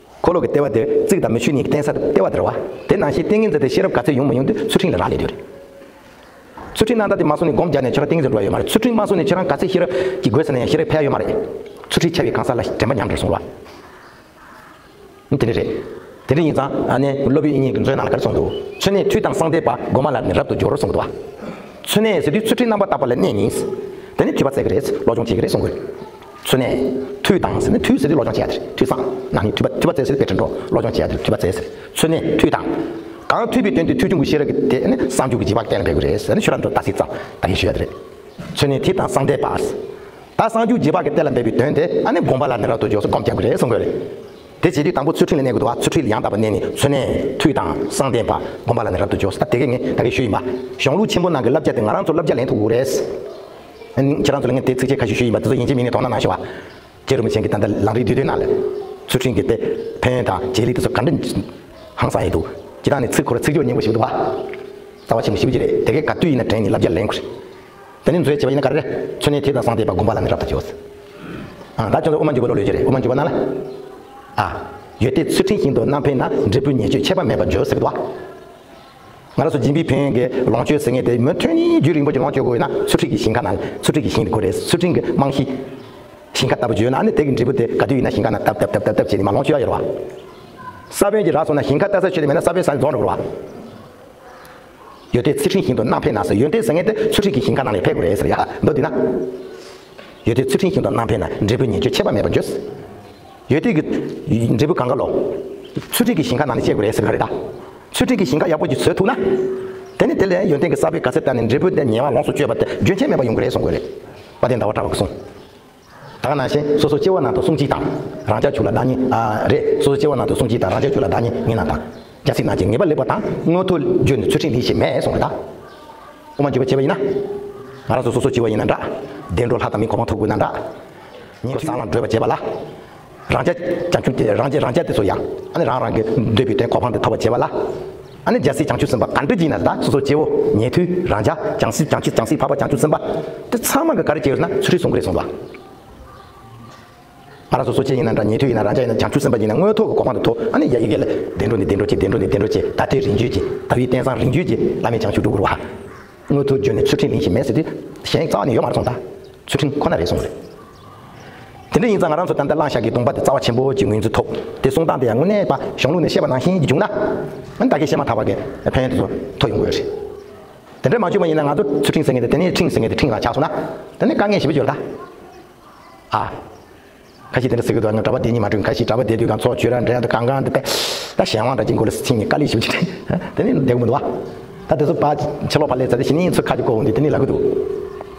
འཁོར་ལོ་གི་ལྟེ་བ་དེ་ཚིག་དང་མི་ཆོས་གཉིས་ཀྱི་རྟེན་ས་དེ་ལྟེ་བ་དེ་རེད་བ། དེ་ནང་བཞིན་ཏིང་ངེ་འཛིན་དེ་ཤེས་རབ་ག་ཚད་ཡོང་མི་ཡོང་དེ་ཚུལ་ཁྲིམས་ལ་རག་ལས་དེ་རེད། ཚུལ་ཁྲིམས་རྣམ་དག་དེ་མ་བསྲུངས་ནས་སྒོམ་རྒྱག་ནས་ཁྱོད་རང་ཏིང་ངེ་འཛིན་འགྲོ་ཡ་ཡོད་མ་རེད་ཚུལ་ཁྲིམས་མ་བསྲུངས་ནས་ཁྱོད་རང་ག་ཚད་ཤེས་རབ་ཀྱི་དགོས་ཟེར་ན་ཡང་ཤེས་རབ་ཕན་ཡ་ཡོད་མ་རེད། ཚུལ་ཁྲིམས་འཆལ་བའི་གང་ཟག་ལ་དྲན་པ་ཉམས་འགྲོ་སོང་རེད་བ། དེ་འདྲ་རེད། དེ་འདྲ་ཡིན་ཙང་ཨ་ནི་སློབ་དཔོན་དབྱིག་གཉེན་གྱི་མཛོད་ནང་ལ་ག་རེ་གསུངས་འདུག་མཚན་ནས་ཐོས་དང་གསང་བསྟན་པ། སྒོམ་པ་ལ་ནི་རབ་ཏུ་སྦྱོར་གསུངས་འདུག་བ། མཚན་ནས་ཟེར་དུས་ཚུལ་ཁྲིམས་རྣམ་པར་དག་པ་ལ་གནས་ནས། དེ་ནི་ཐོས་པ་བཙལ་གྱི་རེད། སློབ་སྦྱོང་བྱེད་ཀྱི་རེད་གསུང་གི་རེད། མཚན་ནས་ཐོས་དང་ཟེར་ནས་ཐོས་ཟེར་དུས་སློབ་སྦྱོང་བྱེད་ཡ་དེ་རེད་ཐོས་བསམ། ནང་ནས་ཐོས་པ་ཐོས་པ་བཙལ་ཟེར་དཔེ་དྲན་འགྲོ་སློབ་སྦྱོང་བྱེད་ཡ་དེ་རེད་ཐོས་པ་བཙལ་ཟེར། མཚན་ནས་ཐོས་དང་། གང་ཐོས་པའི་དོན་དེ་ཐོས་བྱུང་གི་ཤེས་རབ་ཀྱི་དེ་ནི་བསམ་བྱུང་གི་རྗེས་དཔག་གཏན་ལ་འབེབས་ཀྱི་རེད་ཟེར་ནས་ཁྱོད་རང་ཚོ་ད་གཟིགས་ཙམ་ད་གིན་ཞུ་ཡ་དེ་རེད། མཚན་ནས་ཐོས་དང་གསང་བསྟན་པ། ད་བསམ་བྱུང་རྗེས་དཔག་གི་གཏན་ལ་འབེབས་པའི་དོན་དེ་ཨ་ནི་སྒོམ་པ་ལ་ནི་རབ་ཏུ་སྦྱོར་སོགས་སྒོམ་རྒྱག་གི་རེད་གསུང་གི་རེད། དེ་བྱེད་དུས་དང་པོ་ཚུལ་ཁྲིམས་ལ་གནས་དགོས་འདུག་བ། ཚུལ་ཁྲིམས་ལ་ཡང་དག་པར་གནས་ནས་མཚན་ནས་ཐོས་དང་གསང་བསྟན་པ། སྒོམ་པ་ལ་ནི་རབ་ཏུ་སྦྱོར། ད་དེ་གས་ངས་ད་གིན་ཞུས་ཡིན་པ། གཞུང་ལུགས་ཆེན་པོ་ནང་གི་བསླབ་བྱ་དེ་ང་རང་ཚོ་བསླབ་བྱ་ལེན་ཐུབ་དགོས་རེད། ཁྱེད་རང་ཚོ་ལ་ངས་དེ་ཚིགས་བཅད་ཁ་ཤས་ཞུས་ཡིན་པ་དེ་ཚོ་ཡིན་གཅིག་མིན་གཉིས་དོ་སྣང་གནང་ཞུ་བ། རྗེ་རིན་པོ་ཆེ་གིས་ད་ལྟ་ལམ་རིམ་བསྡུས་དོན་ནང་ལ། ཚུལ་ཁྲིམས་ཀྱི་དེ་ཕན་ཡོན་དང་བྱེད་ལས་དེ་ཚོ་ག་འདྲ་ཧང་སང་ཡིན་འདུག་སྤྱིར་བཏང་ནས་ཚིག་ཁོ་ར་ཚིག་སྦྱོར་སྙན་པོ་ཞིག་འདུག་བ། རྩ་བ་ཆེན་པོ་ཞེ་པོ་ཅིག་རེད། དེ་གས་ག་དུས་ཡིན་ན་དྲན་ནས་བསླབ་བྱ་ལེན་དགོས་རེད། དེ་ནས་མཛོད་བྱས་པ་ཡིན་ན་ག་རེ་རེད། མཚོན་ནས་དེ་དང་གསང་བདེ་བ་དགོངས་པ་ལ་ནི་རབ་ཏུ་བྱོས། ཨ། ད་ཁྱོད་ཚོ་དབུ་མ་འཇུག་པ་ཀློག་ལོས་ཀྱི་རེད། དབུ་མ་འཇུག་པ་ནང་ལ། ཨ། ཡོན་ཏན་ཚུལ་ཁྲིམས་བཞིན་དུ་རྣམ་འཕེལ་ན། འབྲས་བུ་ཉེས་སྤྱོད་ཁྱད་པར་མེད་པར་འབྱུང་ཟེར་གི་འདུག་ང་རང་ཚོ་སྦྱིན་པའི་ཕན་ཡོན་གྱི་ལོངས་སྤྱོད་ཟེར་མཁན་དེ་མུ་མཐུད་ནས་རྒྱུན་རིང་པོ་ཅིག་ལོངས་སྤྱོད་དགོས་ཡོད་ན་ཚུལ་ཁྲིམས་ཀྱི་ཞིང་ཁ་ནང་ཚུལ་ཁྲིམས་ཀྱི་ཞིང་དེ་དགོས་རེད། ཚུལ་ཁྲིམས་ཀྱི་རྨང་གཞི་ཞིང་ཁ་ལྟ་བུ་བརྗོད་ན་ཨ་ནི་དེ་གི་འབྲས་བུ་དེ་ག་དུས་ཡིན་ན་ཞིང་ཁ་ནང་བཏབ་བཏབ་བཏབ་བཏབ་བྱས་ནས་མར་ལོངས་སྤྱོད་ཡ་ཡོད་རེད་བ། ས་བོན་གྱི་རག་སོང་ན་ཞིང་ཁ་ལྟ་ས་ཆོད་ནས་མེད་ན་ས་བོན་ས་ནས་རྫོགས་འགྲོ་གི་རེད་བ། ཡོན་ཏན་ཚུལ་ཁྲིམས་བཞིན་དུ་རྣམ་འཕེལ་ན་ཟེར། ཡོན་ཏན་ཟེར་མཁན་དེ་ཚུལ་ཁྲིམས་ཀྱི་ཞིང་ཁ་ནང་ནས་འཕེལ་དགོས་རེད་ཟེར་ཡ། མདོར་བསྡུས་ན། ཡོན་ཏན་ཚུལ་ཁྲིམས་བཞིན་དུ་རྣམ་འཕེལ་ན། འབྲས་བུ་ཉེས་སྤྱོད་ཁྱད་པར་མེད་པར་འབྱུང་། ཡོན་ཏན་གྱི་འབྲས་བུ་གང་ག་ལོ། ཚུལ་ཁྲིམས་ཀྱི་ཞིང་ཁ་ནང་ནས་སྐྱེ་དགོས་རེད་ཟེར་ག་རེད་ད། ཚུལ་ཁྲིམས་ཀྱི་ཞིང་ཁ་ཡག་པོ་ཅིག་བཟོས་ཐུབ་ན། དེ་ནི་དེ་ལས་ཡོན་ཏན་གྱི་ས་བོན་ག་ཚོད་བཏབ་ནས་འབྲས་བུ་དེ་ཉེ་བར་ལོངས་སུ་སྤྱོད་པ་དེ་རྒྱུན་ཆད་མེད་པར་ཡོང་གི་རེད་གསུང་གི་རེད། དཔལ་ལྡན་ཟླ་བ་གྲགས་པ་གི་གསུང་། ད་ག་ནང་བཞིན་སོ་སོ་སྐྱེ་བོ་ནང་དུ་སྲུང་བྱེད་དང་། རང་ཅག་ཕྱུགས་ལ་བདག་ཉིད། ཨ། རེད། སོ་སོ་སྐྱེ་བོ་ནང་དུ་སྲུང་བྱེད་དང་། རང་ཅག་ཕྱུགས་ལ་བདག་ཉིད་ངེས་རྣམ་དང་། རྒྱལ་སྲིད་རྣམས་ཀྱི་ངེས་པ་ལེགས་པ་དང་། མངོན་མཐོ་བརྗོད་ནས་ཚུལ་ཁྲིམས་ལེན་ཞིག་མེད་གསུངས་རེད་ད། དབུ་མ་འཇུག་པ་བྱས་པ་ཡིན་ན། ང་རང་ཚོ་སོ་སོ་སྐྱེ་བོ་ཡིན་ན་འདྲ། བདེ་འགྲོ་ལྷ་དང་མིའི་གོ་འཕང་ཐོབ་དགོས་ན་འདྲ། ཉན་ཐོས་སྲང་ལམ་བགྲོད་པ་བྱས་པ་ལ། རང་ཅག་བྱང་ཆུབ་ཀྱི་རང་ཅག་རང་ཅག་དེ་ཚོ་ཡང་ཨ་ནི་རང་རང་གི་འདོད་པའི་དོན་གོ་འཕང་དེ་ཐོབ་པ་བྱས་པ་ལ། ཨ་ནི་རྒྱལ་སྲས་བྱང་ཆུབ་སེམས་དཔའ་ག་འདྲ་ཅིག་ཡིན་ན་ད་སོ་སོ་སྐྱེ་བོ་ཉན་ཐོས་རང་ཅག་བྱང་སྲིད་བྱང་ཆུབ་བྱང་སྲིད་འཕགས་པ་བྱང་ཆུབ་སེམས་དཔའ་དེ་ཚང་མ་གི་ག་རེ་བྱས་ཡོད་ན་ཚུལ་ཁྲིམས་སྲུང་གི་རེད་གསུངས་པ། ང་རང་ཚོ་སོ་སྐྱེ་ཡིན་ན་འདྲ། ཉན་ཐོས་ཡིན་ན་རང་ཅག་ཡིན་ན་བྱང་ཆུབ་སེམས་དཔའ་ཡིན་ན་མངོན་མཐོ་གི་གོ་འཕང་དུ་ཐོབ། ཨ་ནི་ཡ་ཡི་གེ་ལ་བདེ་འགྲོ་ནས་བདེ་འགྲོ་བྱེད། བདེ་འགྲོ་ནས་བདེ་འགྲོ་བྱེད། དལ་བའི་རྟེན་བཟང་རིམ་བྱོན་གྱི། དལ་བའི་རྟེན་བཟང་རིམ་བྱོན་གྱི་བླ་མེད་བྱང་ཆུབ་འགྲུབ་དགོས་རེད་བ། མངོན་མཐོ་བརྗོད་ནས་ཚུལ་ཁྲིམས་ལེན་ཞིག་མེད་ཟེར་དུས་གཞན་རྩ་བ་ནས་ཡོད་མ་རེད་གསུངས་ད། ཚུལ་ཁྲིམས་ཁོ་ན་རེད་གསུངས་རེད། དེ་འདྲ་ཡིན་ཙང་ང་རང་ཚོ་ད་ལྟ་གླེང་བཞག་གི་སྟོང་པ་དེ་རྩ་བ་ཆེན་པོ་གཅིག་ངོས་འཛིན་ཐོབ། དེ་གསུང་སྟངས་དེ་ཡང་དངོས་གནས་པ་གཞུང་ལུགས་ནས་བཤད་པ་ནང་བཞིན་གྱི་བྱུང་ན། ཨ་ནི་ད་གིན་བཤད་མ་ཐག་པ་གི་ཕན་ཡོན་དེ་ཚོ་ཐོབ་ཡོང་གི་ཡོད་རེད། དེ་འདྲ་མ་བྱུང་བ་ཡིན་ན་ང་ཚོ་ཚུལ་ཁྲིམས་ཟེར་མཁན་དེ་དེ་ནས་ཁྲིམས་ཟེར་མཁན་དེ་ཁྲིམས་རང་ཆགས་སོང་ན། དེ་ནས་དཀའ་ངལ་ཞེ་པོ་ཅིག་ཡོད་རེད་ད། ཨ། ཁ་ཤས་དེ་འདྲ་ཟེར་གི་འདུག་ང་གྲྭ་པ་བསྡད་ཉིན་མ་གྲོལ། ཁ་ཤས་གྲྭ་པ་བསྡད་དུས་གང་ཚོགས་ཆོས་ར་འདྲ་དང་གང་གང་དེ་ད་གཞན་དབང་འདྲ་ཅིག་མགོ་ལ་ཚིག་ནས་དཀའ་ལས་ཞེ་པོ་ཅིག་དྲན། དེ་ནས་བསྡད་དགོས་མི་འདུག་བ། ད་དེ་ཚོ་ཕ་ཕྱི་ལོགས་ཕར་སླེབས་ཚར་དེ་གཞི་ནས་ཚུར་ཁ་ཅིག་བསྐོར་འོང་དུས་དེ་ནས་ལབ་གི་འདུག་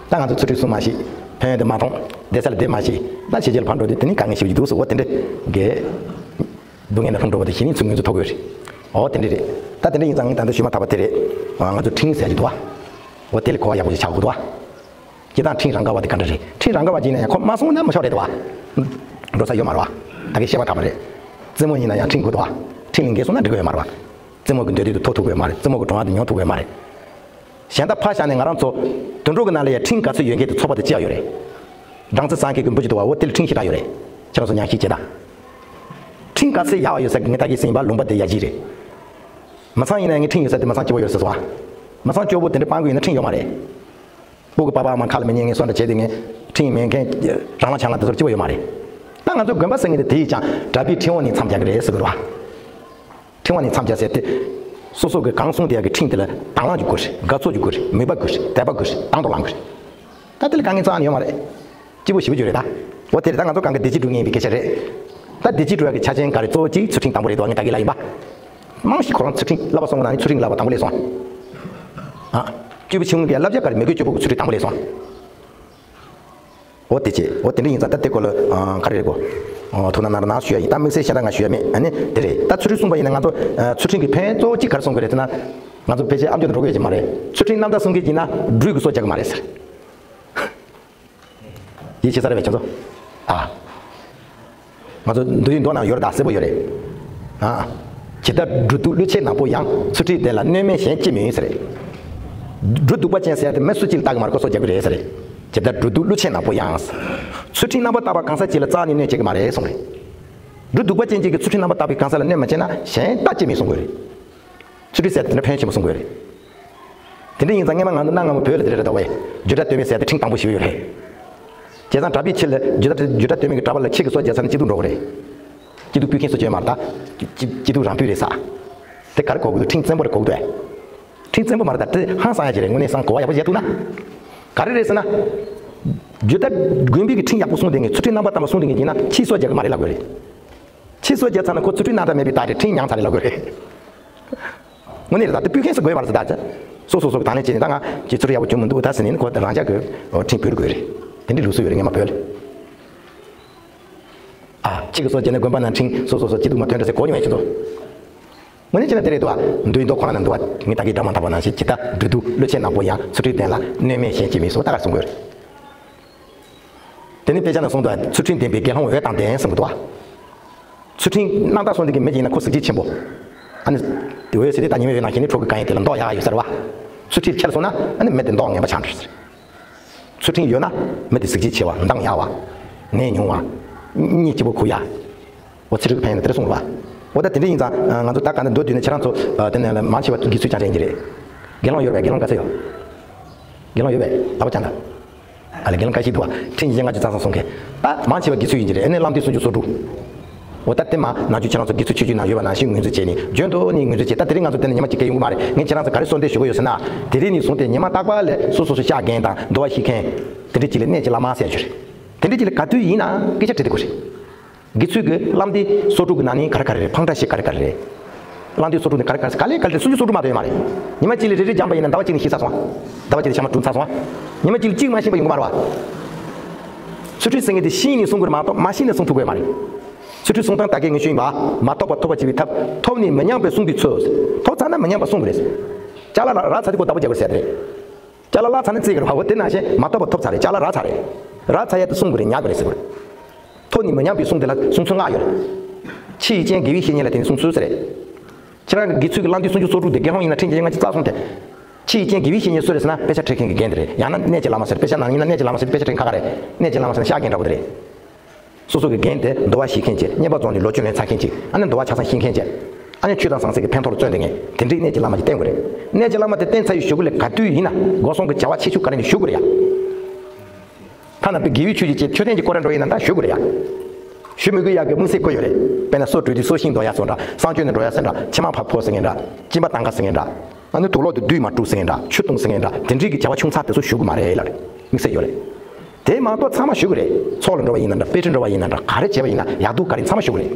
ད་ང་ཚོ་ཚུལ་ཁྲིམས་སྲུང་མ་ཤེས། ཕན་ཡོན་དེ་མ་མཐོང་། བསྡད་ས་ལ་བསྡད་མ་ཤེས། ད་ཕྱི་རྒྱལ་ཕར་འགྲོ་དུས་དེ་ནས་དཀའ་ངལ་ཞེ་པོ་ཅིག་འདུག་ཟེར། འོ་དེ་འདྲ་གི་སྡུག་བསྔལ་ནས་ལྷུང་འགྲོ་བ་དེ་གཞི་ནས་ཚུར་ངོས་འཛིན་ཐོབ་དགོས་རེད། འོ་དེ་འདྲ་རེད། ད་དེ་འདྲ་ཡིན་ཙང་ངས་ད་ལྟ་ཞུས་མ་ཐག་པ་དེ་རེད། ང་ཚོ་ཁྲིམས་ཟེར་གྱི་འདུག་བ། འོ་དེ་ལ་གོ་བ་ཡག་པོ་ཞིག་ཆགས་དགོས་འདུག་བ། སྤྱིར་བཏང་ཁྲིམས་རང་ག་བ་དེ་ག་འདྲ་རེད། ཁྲིམས་རང་ག་བ་ཅིག་ཡིན་ན་ཡང་ཁོ་མ་སྲུང་ན་མི་ཆོག་རེད་དོ། འགྲོ་ས་ཡོད་མ་རེད་བ། ད་གིན་བཤད་པ་ཐག་པ་རེད། རྩེད་མོ་ཡིན་ན་ཡང་ཁྲིམས་དགོས་དོ། ཁྲིམས་ལས་འགལ་སོང་ན་འགྲིག་གི་ཡོད་མ་རེད་བ། རྩེད་མོ་གི་འདོད་འདོད་དུ་ཐོབ་ཐུབ་ཀྱི་ཡོད་མ་རེད། རྩེད་མོ་གི་གྲོང་བ་དུ་ཉོ་ཐུབ་ཀྱི་ཡོད་མ་རེད། གཞན་དག་ཕར་བཞག་ནས་ང་རང་ཚོ་དུད་འགྲོ་གི་ནང་ལ་ཡང་ཁྲིམས་ག་ཚོད་ཡོད་མཁན་དེ་ཚོགས་པ་དེ་ཅི་ཡང་ཡོད་རེད། སྦྲང་རྩི་བཟང་མཁན་གྱི་འབུ་ཅིག་འདུག་བ། འོ་དེ་ལ་ཁྲིམས་ཞེ་དྲག་ཡོད་རེད། ཁྱེད་རང་ཚོ་ཉམས་ཞིབ་བྱེད་དང་། ཁྲིམས་ག་ཚོད་ཡག་ཡོད་ས་གི་ངས་ད་གིན་ཟིན་པ་ལུང་པ་དེ་ཡ་གཅིག་རེད། མི་ཚང་ཡིན་ན་ངས་ཁྲིམས་ཡོད་ས་དེ་མི་ཚང་སྐྱིད་པོ་ཡོད་ཟེར་སོང་ཨ། མི་ཚང་སྐྱོ་པོ་དེ་འདྲ་སྤང་དགོས་ཡིན་ན་ཁྲིམས་ཡོད་མ་རེད། སྤུ་གུ་པ་ཕ་མ་ཁ་ལ་མི་ཉན་ངས་སོ་འདྲ་བྱས་ཏེ་ངས་ཁྲིམས་མེད་མཁན་རང་ལ་ཆང་ལ་དེ་ཚོར་སྐྱིད་པོ་ཡོད་མ་རེད། ད་ང་ཚོ་དགོན་པ་ཟེར་མཁན་དེ་དེ་ཡིས་ཀྱང་གྲྭ་པའི་ཁྲིམས་འོག་ནས་མཚམས་རྒྱག་གི་རེད་ཟེར་དགོས་རེད་བ། ཁྲིམས་འོག་ནས་མཚམས་རྒྱག་ཟེར་ཏེ། སོ་སོ་གི་གང་གསུངས་དེ་ཡ་གི་ཁྲིམས་དེ་ལ་དང་བླངས་རྒྱུ་དགོས་རེད། དགའ་ཚོར་རྒྱུ་དགོས་རེད། མོས་པ་དགོས་རེད། དད་པ་དགོས་རེད། དང་དུ་བླང་དགོས་རེད། ད་དེ་ལ་དཀའ་ངལ་རྩ་བ་ནས་ཡོད་མ་རེད། སྐྱིད་པོ་ཞེ་པོ་ཅིག་རེད་ད། འོ་དེ་རེད། ད་ང་ཚོ་གང་ག་བདེ་སྐྱིད་སྒྲུབ་མཁན་ཡིན་པའི་སྐད་ཆ་རེད། ད་བདེ་སྐྱིད་སྒྲུབ་ཡག་གི་ཆ་རྐྱེན་ག་རེ་གཙོ་བོ་གཅིག་ཚུལ་ཁྲིམས་དང་པོ་རེད་དོ། ངས་ད་གིན་ལབ་ཡིན་པ། མང་ཞིག་ཁོ་རང་ཚུལ་ཁྲིམས་བསླབ་པ་སོང་ན་ནི་ཚུལ་ཁྲིམས་བསླབ་པ་དང་པོ་སླེབས་སོང་། ཨ། སྐྱེས་བུ་ཕྱི་མ་གི་བསླབ་བྱ་ག་རེ་མི་དགོས་སྐྱོ་པོ་གི་ཚུལ་ཁྲིམས་དང་པོ་སླེབས་སོང་། འོ་དེ་བྱས། འོ་དེ་འདྲ་ཡིན་ཙང་ད་དེ་སྐོར་ལ་ཨ་ག་རེ་རེད་གོ། ཨ་ཐུགས་སྣང་གནང་རོགས་གནང་ཞུ་ཡ་ཡིན། ད་དམིགས་བསལ་གཞན་དག་ང་ཞུ་ཡ་མེད། ཨ་ནི་དེ་རེད། ད་ཚུལ་ཁྲིམས་སྲུང་བ་ཡིན་ན་ང་ཚོ་ཨ་ཚུལ་ཁྲིམས་ཀྱི་ཕན་ཡོན་གཙོ་བོ་གཅིག་ག་རེ་གསུང་གི་རེད་ཟེར་ན། ང་ཚོ་ཕལ་ཆེར་ཨ་མཆོག་ཏུ་འགྲོ་གི་ཡོད་ཀྱི་མ་རེད། ཚུལ་ཁྲིམས་རྣམ་དག་སྲུང་མཁན་གྱིས་ན་སྦྲུལ་གྱི་སྲོག་རྒྱག་གི་མ་རེད་ཟེར། ཡིད་ཆེས་ས་རེད་པས་ཁྱོད་ཚོ། ཨ། ང་ཚོ་མདོ་ཡི་མདོ་ནང་ཡོད་རེད་ད། གསལ་པོ་ཡོད་རེད། ཨ། ཇི་ལྟར་སྦྲུལ་གདུག་ཀླུ་ཆེན་ནག་པོ་ཡང་། ཚུལ་ཁྲིམས་ལྡན་ལ་གནོད་མེད་གཞན་ཅི་མིན་ཟེར། སྦྲུལ་གདུག་པ་ཅན་ཟེར་ཡ་དེ་མི་སུ་གཅིག་ལ་བཏགས་ཀྱི་མ་རེད། ཁོ་སྲོག་རྒྱག་གི་རེད་ཟེར། ཇི་ལྟར་སྦྲུལ་གདུག་ཀླུ་ཆེན་ནག་པོ་ཡང་། ཚུལ་ཁྲིམས་རྣམ་པར་དག་པ་གང་ཟག་གཅིག་ལ་རྩ་ནས་གནོད་བྱེད་ཀྱི་མ་རེད་གསུངས་རེད། སྦྲུལ་གདུག་པ་ཅན་གཅིག་གིས་ཚུལ་ཁྲིམས་རྣམ་པར་དག་པའི་གང་ཟག་ལ་གནོད་མ་བྱས་ན་གཞན་ལྟ་ཅི་མིན་གསུང་དགོས་རེད། ཚུལ་ཁྲིམས་ཟེར་དེ་འདྲ་ཕན་ཆེན་པོ་གསུང་དགོས་རེད། དེ་འདྲ་ཡིན་ཙང་སྔན་མ་ང་ཚོ་གནའ་སྔ་མོ་བོད་ལ་དེ་འདྲ་རེད་ད་བས། རྒྱུད་གྲྭ་སྟོད་སྨད་ཟེར་དེ་ཁྲིམས་དང་པོ་ཞིག་ཡོད་རེད། བྱས་ཙང་གྲྭ་པའི་ཁྱི་ལ་རྒྱུད་གྲྭ་རྒྱུད་གྲྭ་སྟོད་སྨད་ཀྱི་གྲྭ་པ་ལ་ཁྱི་གི་སྲོག་རྒྱག་ཚར་ན་སྐྱིད་སྡུག་འགྲོ་གི་རེད། སྐྱིད་སྡུག་ཕུལ་མཁན་སུ་ཡོད་མ་རེད་ད། སྐྱིད་སྐྱིད་སྡུག་རང་ཕུལ་རེད་ས། དེ་ག་རེ་གོ་གི་འདུག་ཁྲིམས་བཙན་པོ་རེད་གོ་གི་འདུག་ཁྲིམས་བཙན་པོ་མ་རེད་ད། དེ་ཧང་སང་ཡ་ཅིག་རེད། དངོས་གནས་སང་གོ་བ་ཡག་པོ་བྱས་ཐུབ་ན། ག་རེ་རེད་ཟེར་ན། རྒྱུད་གྲྭ་དགོན་པའི་གི་ཁྲིམས་ཡག་པོ་སྲུང་བསྡད་མཁན་ཚུལ་ཁྲིམས་རྣམ་པར་དག་པ་སྲུང་བསྡད་མཁན་ཡིན་ན་ཁྱིའི་སྲོག་རྒྱག་གི་མ་རེད་ལབ་དགོས་རེད། ཁྱིའི་སྲོག་རྒྱག་ཚར་ན་ཁོ་ཚུལ་ཁྲིམས་རྣམ་དག་མེད་པའི་རྟགས་རེད། ཁྲིམས་མྱངས་ཚར་རེད་ལབ་དགོས་རེད། དངོས་གནས་རེད་ད། དེ་ཕུལ་མཁན་སུ་དགོས་པ་རེད་ཟེར་ད། སོ་སོ་སོ་གི་དང་ལེན་བྱས་ནས་ད་ང་ཁྱེད་ཚོར་ཡག་པོ་བྱུང་མི་འདུག་ད་ཟེར་ནས་ཁོ་རང་ཅག་གི་ཁྲིམས་ཕུལ་དགོས་རེད། དེ་འདྲའི་ལུགས་སྲོལ་ཡོད་རེད་སྔན་མ་བོད་ལ། ཨ། ཁྱི་གི་སྲོག་བཅད་ནས་དགོན་པ་ནང་ཁྲིམས་སོ་སོ་སོ་སྐྱིད་སྡུག་མ་ཐོན་འདྲ་ཟེར་གོ་མྱོང་ཡ་ཁྱེད་ཚོ། དངོས་གནས་བྱས་ན་དེ་རེད་འདུག་ཨ། མདོ་ཡི་མདོ་ཁོ་ན་ན་འདུག་ཨ། ངས་ད་གིན་སྒྲ་མ་དག་པ་ནང་བཞིན་ཇི་ལྟར་སྦྲུལ་གདུག་ཀླུ་ཆེན་ནག་པོ་ཡང་། ཚུལ་ཁྲིམས་ལྡན་ལ་གནོད་མེད་གཞན་ཅི་མིན་སོགས་ད་ག་གསུང་དགོས་རེད། དེ་ནི་དཔེ་ཆ་ནང་གསུངས་འདུག་ཨ། ཚུལ་ཁྲིམས་ལྡན་པའི་དགེ་སློང་འོད་དང་ལྡན་གསུངས་འདུག་ཨ། ཚུལ་ཁྲིམས་རྣམ་དག་སྲུང་བསྡད་མཁན་མི་ཅིག་ཡིན་ན་ཁོ་གཟི་བརྗིད་ཆེན་པོ། ཨ་ནི། འོད་ཟེར་དེ་ད་ཉི་མའི་འོད་ནང་བཞིན་ནི་ཁྲོ་གི་གང་ཡིན་དེ་ལ་མདོག་ཡག་ཡོད་ཟེར་བ། ཚུལ་ཁྲིམས་ཁྱེར་སོང་ན་ཨ་ནི་མི་དེ་མདོག་ངན་པ་ཆགས་འགྲོ་ཟེར། ཚུལ་ཁྲིམས་ཡོད་ན་མི་དེ་གཟི་བརྗིད་ཆེ་བ། མདངས་ཡག་པ། ནད་ཉུང་བ། གཉིད་སྐྱིད་པོ་ཁུག་ཡ། འོ་ཚིག་འབྲུ་གི་ཕན་ཡོན་དེ་འདྲ་གསུངས་པ། འོ་ད་དེ་འདྲ་ཡིན་ཙང་ང་ཚོ་ད་ག་ནས་མདོ་བསྡུས་ནས་ཁྱེད་རང་ཚོ་དེ་ནས་མང་ཆེ་བ་དགེ་ཚུལ་རྐྱང་རྐྱང་ཡིན་གྱི་རེད། དགེ་སློང་ཡོད་པས། དགེ་སློང་ག་ཚོད་ཡོད། དགེ་སློང་ཡོད་པས། ལབ་པ་ཅང་ད། ཨ་ལ་དགེ་སློང་ཁ་ཤས་འདུག་བ། ཁྲིམས་བཞི་ལྔ་བཅུ་རྩ་གསུམ་གསུང་མཁན། ད་མང་ཆེ་བ་དགེ་ཚུལ་ཡིན་གྱི་རེད། ཨ་ནི་བླམ་དེ་སུམ་ཅུ་སོ་དྲུག་འོ་ད་དེ་མ་ནང་ཆོས་ཁྱེད་རང་ཚོ་དགེ་ཚུལ་ཆོས་བརྒྱུད་ནང་ཡོད་པ་ནང་བཞིན་ངོས་འཛིན་བྱས་ནས་རྒྱུན་དུ་ནི་ངོས་འཛིན་བྱས། ད་དེ་རིང་ང་ཚོ་དེ་ནས་ཉི་མ་གཅིག་སྐད་ཡོང་གི་མ་རེད། ངས་ཁྱེད་རང་ཚོ་ག་རེ་གསོལ་འདེབས་ཞུ་གི་ཡོད་ཟེར་ན། དེ་རིང་ནས་བཟུང་སྟེ་ཉི་མ་རྟག་པར་ལ་སོ་སོ་སོ་ཤག་རྒན་དང་འདུལ་བ་ཤེས་མཁན། དེ་འདྲ་ཅིག་ལ་གནས་ཀྱི་བླ་མ་ཟེར་རྒྱུ་རེད། དེ་འདྲ་ཅིག་ལ་ག་དུས་ཡིན་ན་སྐད་ཆ་དྲི་དགོས་རེད། དགེ་ཚུལ་གྱི་བླམ་དེ་སོ་དྲུག་གི་ནང་ནས་ག་རེ་ག་རེ་རེད། ཕངས་སྒྲ་ཞིག་ག་རེ་ག་རེ་རེད། བླམ་དེ་སོ་དྲུག་ནས་ག་རེ་ག་རེ་ག་ལེ་ག་ལེ་སུམ་ཅུ་སོ་དྲུག་མ་གཏོགས་ཡོད་མ་རེད། ཉི་མ་གཅིག་ལ་རེ་རེ་སྦྱངས་པ་ཡིན་ན་ཟླ་བ་གཅིག་ནས་ཤེས་ཚར་སོང་ང་། ཟླ་བ་གཅིག་ནས་ཤ་མ་གྲུབ་ཚར་སོང་ང་། ཉི་མ་གཅིག་ལ་གཅིག་མ་ཤེས་པ་ཡོང་གི་མ་རེད་བ། ཚུལ་ཁྲིམས་ཟེར་མཁན་དེ་ཤེས་ནས་སྲུང་དགོས་རེད་མ་གཏོགས་མ་ཤེས་ནས་སྲུང་ཐུབ་ཀྱི་ཡོད་མ་རེད། ཚུལ་ཁྲིམས་སྲུང་སྟངས་ད་གིན་ངས་ཞུས་ཡིན་པ། མ་རྟོགས་པ་ཐོབ་པར་བྱེད་པའི་ཐབས། ཐོབ་ནས་མི་ཉམས་པའི་སྲུང་གི་ཚུལ། ཐོབ་ཚར་ན་མི་ཉམས་པ་སྲུང་དགོས་རེད། ཅ་ལག་རག་ཚར་དུས་ཁོ་བདག་པོ་རྒྱག་དགོས་ཟེར་དེ་རེད། ཅ་ལག་རག་ཚར་ན་རྩེ་གི་རེད་བ། འོ་དེ་ནང་བཞིན་མ་རྟོགས་པ་ཐོབ་ཚར་རེད། ཅ་ལག་རག་ཚར་རེད། རག་ཚར་ཡ་དེ་སྲུང་དགོས་རེད། ཉར་དགོས་རེད་ཟེར་དགོས་རེད། ཐོབ་ནས་མི་ཉམས་པའི་སྲུང་དེ་ལ་སྲུང་ཚུལ་ལྔ་ཡོད་རེད། ཕྱི་ཡི་རྐྱེན་དགེ་བའི་བཤེས་གཉེན་ལ་བརྟེན་ནས་སྲུང་ཚུལ་ཟེར་རེད། ཁྱེད་རང་གི་དགེ་ཚུལ་གྱི་བླམ་དེ་སུམ་ཅུ་སོ་དྲུག་དེ་དགེ་སློང་ཡིན་ན་ཁྲིམས་ཀྱི་ལྔ་བཅུ་རྩ་གསུམ་དེ། ཕྱི་ཡི་རྐྱེན་དགེ་བའི་བཤེས་གཉེན་སུ་རེད་ཟེར་ན་དཔེ་ཆ་ཁྲིད་མཁན་གྱི་རྒན་དེ་རེད། ཡང་ན་གནས་ཀྱི་བླ་མ་ཟེར། དཔེ་ཆ་ནང་ཡིན་ན་གནས་ཀྱི་བླ་མ་ཟེར། དཔེ་ཆ་ཁྲིད་མཁན་ག་རེད། གནས་ཀྱི་བླ་མ་ཟེར་ན་ཤག་རྒན་འདྲ་པོ་དེ་རེད། སོ་སོ་གི་རྒན་དེ་འདུལ་བ་ཤེས་མཁན་ཅིག། བསྙེན་པར་རྫོགས་ནས་ལོ་བཅུ་ལོན་ཚར་མཁན་ཅིག། ཨ་ནི་འདུལ་བ་ཆ་ཚང་ཤེས་མཁན་ཅིག། ཨ་ནི་ཆོས་དང་ཟང་ཟིང་གི་ཕན་ཐོགས་ལ་བརྩོན་བསྡད་མཁན་དེ་འདྲའི་གནས་ཀྱི་བླ་མ་ཅིག་བསྟེན་དགོས་རེད། གནས་ཀྱི་བླ་མ་དེ་བསྟེན་ཚར་བའི་གཞུག་གུ་ལ་ག་དུས་ཡིན་ན་སྒོ་གསུམ་གྱི་བྱ་བ་ཆེ་ཆུང་ག་རེ་ནས་ཞུ་དགོས་རེད་ཡ། ཐ་ན་དགེ་བའི་ཆོས་ཀྱི་ཆེད་མཆོད་རྟེན་གྱི་སྐོར་ར་འགྲོ་ཡིན་ན་ད་ཞུ་དགོས་རེད་ཡ། ཞུ་མི་དགོས་ཡག་གི་དམིགས་བསལ་བཀོད་ཡོད་རེད། དཔེར་ན་སྲོག་བྲོས་དུས་སྲོག་ཤིང་འདོན་ཡ་སོགས་འདྲ། གསང་སྤྱོད་ནས་འགྲོ་ཡ་སོགས་འདྲ། ཕྱི་མ་ཕར་ཕོ་ཟེར་མཁན་འདྲ། སྦྱིན་པ་གཏང་ག་ཟེར་མཁན་འདྲ། ཨ་ནི་དུག་ལོག་དེ་བསྡུས་མ་བཀྲུས་ཟེར་མཁན་འདྲ། ཆུ་བཏུང་ཟེར་མཁན་འདྲ། དེ་འདྲའི་གི་བྱ་བ་ཆུང་ཚག་དེ་ཚོ་ཞུ་དགོས་མ་རེད་ལབ་རེད། དམིགས་བསལ་ཡོད་རེད། དེ་མ་གཏོགས་ཚང་མ་ཞུ་དགོས་རེད། ཚོགས་ལ་འགྲོ་བ་ཡིན་ན་འདྲ། དཔེ་ཁྲིད་འགྲོ་བ་ཡིན་ན་འདྲ། ག་རེ་བྱས་པ་ཡིན་ན་ཡག་སྡུག་ག་རེ་ཚང་མ་ཞུ་དགོས་རེད།